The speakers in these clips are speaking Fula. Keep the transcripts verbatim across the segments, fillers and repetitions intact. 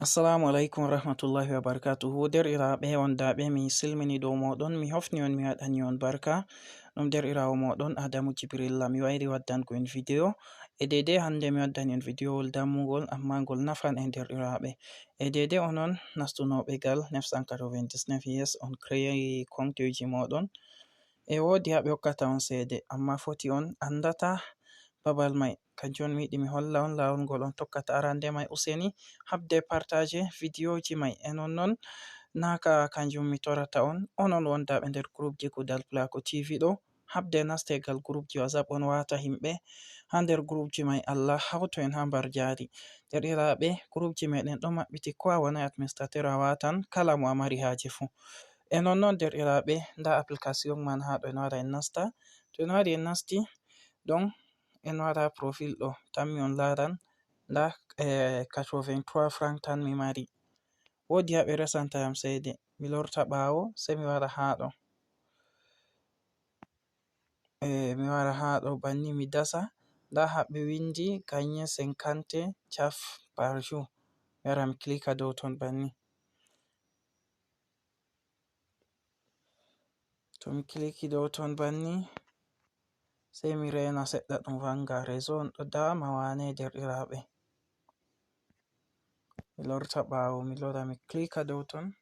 Assalamu alaikum warahmatullahi wabarakatuhu. Derɗiraaɓe wondaaɓe, mi silmini dow mooɗon, mi hofni on, mi waɗani on barka. Ɗum derɗiraawo mooɗon Adamu Jibrilla, mi wayri waddango en video. E deydey hannde mi waddani on videowol dammugol, amma ngol nafan en derɗiraaɓe. E deydey onon nastunooɓe gal neuf cent quatre-vingt-dix-neuf, yes, on créé compteji mooɗon. E woodi haa ɓe hokkata on seede, amma foti on anndata babal may. Kanjum on mi yiɗi mi holla on laawol ngol on tokkata arande may. Useni haɓde partage videoji may. E non non, naa ka kanjum mi torata on, onon wondaaɓe nder groupji Kuɗal Pulaaku T V ɗo, haɓde naste gal groupji WhatsApp on waata himɓe haa nder groupji may. Allah hawto en haa mbarjaari. Derɗiraaɓe, groupji meɗen ɗo maɓɓiti, ko a wonay administrateur a waatan kala mo a mari haaje fuu. E non non derɗiraaɓe, ndaa application man haa ɗo en wara en nasta. To en wari en nasti, ɗon en wara profil ɗo, tan mi on laaran, ndaa, eh, quatre-vingt-trois francs tan mi mari. Woodi haa ɓe resanta yam seede. Mi lorta ɓaawo, sey mi wara haa ɗo. Eh, mi wara haa ɗo banni mi dasa. Ndaa haa ɓe windi gagner cinquante caf par jour. Mi wara mi klika dow ton banni. To mi kliki dow ton banni, sey mi reena seɗɗa ɗum vanga. Réseau on ɗo dama wane derɗiraaɓe. Mi lorta ɓaawo, mi lora mi klika dow ton.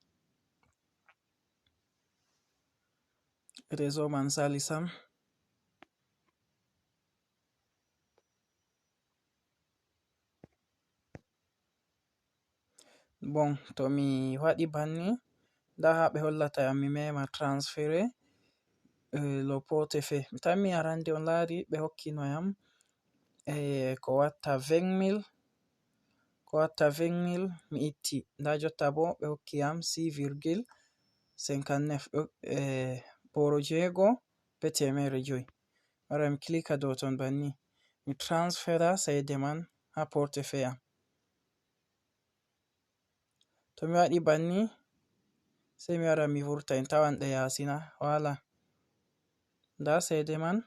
Réseau man sali sam. Bon, to mi waɗi banni, ndaa haa ɓe hollata yam mi mema transférer, eh, le portefeuille. Mi tammi arande on laari ɓe hokkino yam, eh, ko watta vingt mille, ko watta vingt mille mi itti. Ndaa jotta bo ɓe hokki yam six virgule cinquante-neuf, eh, booro jeego be teemeɗɗe jowi. Wara mi klika dow ton banni. Mi transfera seede man haa portefeuille am. To mi waɗi banni, sey mi wara mi vurta, en tawan ɗe yaasi na, wala. Ndaa seede man,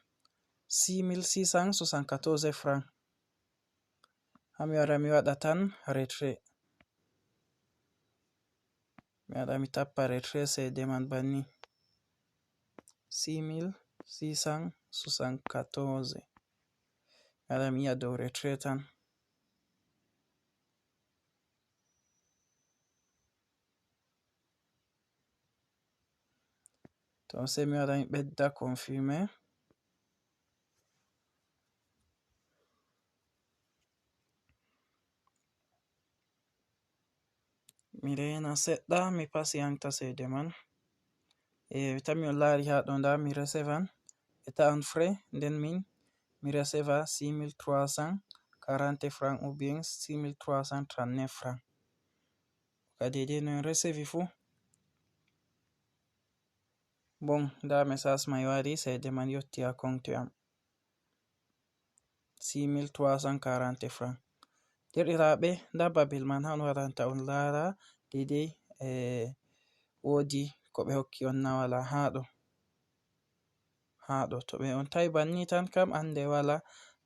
six mille six cent soixante-quatorze francs. Haa mi wara mi waɗa tan retrait. Mi waɗa mi tappa retrait seede man banni. Six mille six cent soixante-quatorze. Mi waɗa mi yi'a dow retrait tan. To sey mi waɗa mi ɓedda confirmer. Mi reena seɗɗa, mi pasiyanta seede man. E, tan mi on laari haa ɗo, ndaa mi receivan, e ta'an frais, nden min mi receiva six mille trois cent quarante francs ou bien six mille trois cent trente-neuf francs. Kadi de no en recevi fuu. Bon, ndaa message may wari, seede man yotti haa compte am. Six mille trois cent quarante francs. Derɗiraaɓe, ndaa babel man haa on waranta on laara deydey, eh, woodi ko ɓe hokki on na wala haa ɗo. Haa ɗo, to ɓe on tawi banni tan kam, annde wala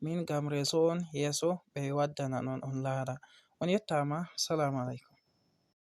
min ngam réseau on, yeeso ɓe waddanan on, on laara. On yettaama. Salaamu aleykum.